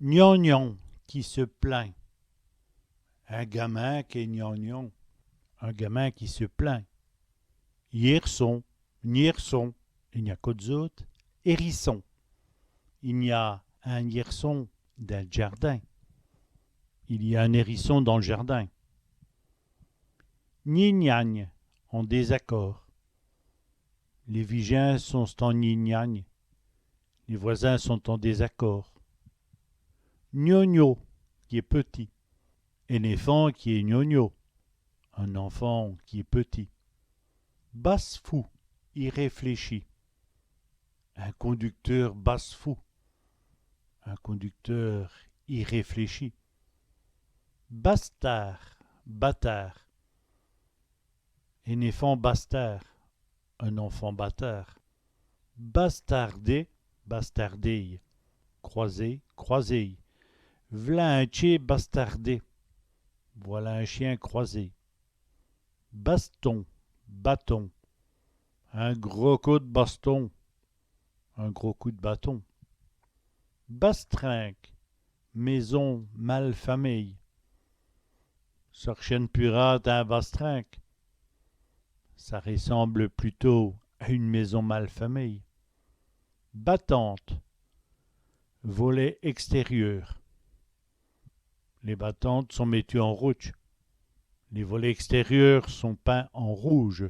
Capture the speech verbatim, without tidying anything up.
Gnangnan, qui se plaint. In gamin qu'èst gnangnan. Un gamin qui se plaint. Yèrçon, nièrçon, i gn-a co d'zôtes, èrisson. I gn-a in yèrçon dins l' djârdin. Il y a un hérisson dans le jardin. Gnignagn, en désaccord. Lès vijins sont en gnignagn. Les voisins sont en désaccord. Gnogno, qui est petit. In-èfant qui èst gnogno. Un enfant qui est petit. Basse-fou, irréfléchi. In conducteûr basse-fou. Un conducteur irréfléchi. Bastârd, bâtard. In-èfant bastârd, un enfant bâtard. Bastârdé, bastarder. Croiser, croiser. V'là in tchén bastârdé. Voilà un chien croisé. Baston, bâton. In gros côp d' baston. Un gros coup de bâton. Bastringue, maison mal famée. Ça r'chène pus rade à in bastringue. Ça ressemble plutôt à une maison mal famée. Battante, volet extérieur. Lès battantes sont mètues en roudje. Les volets extérieurs sont peints en rouge.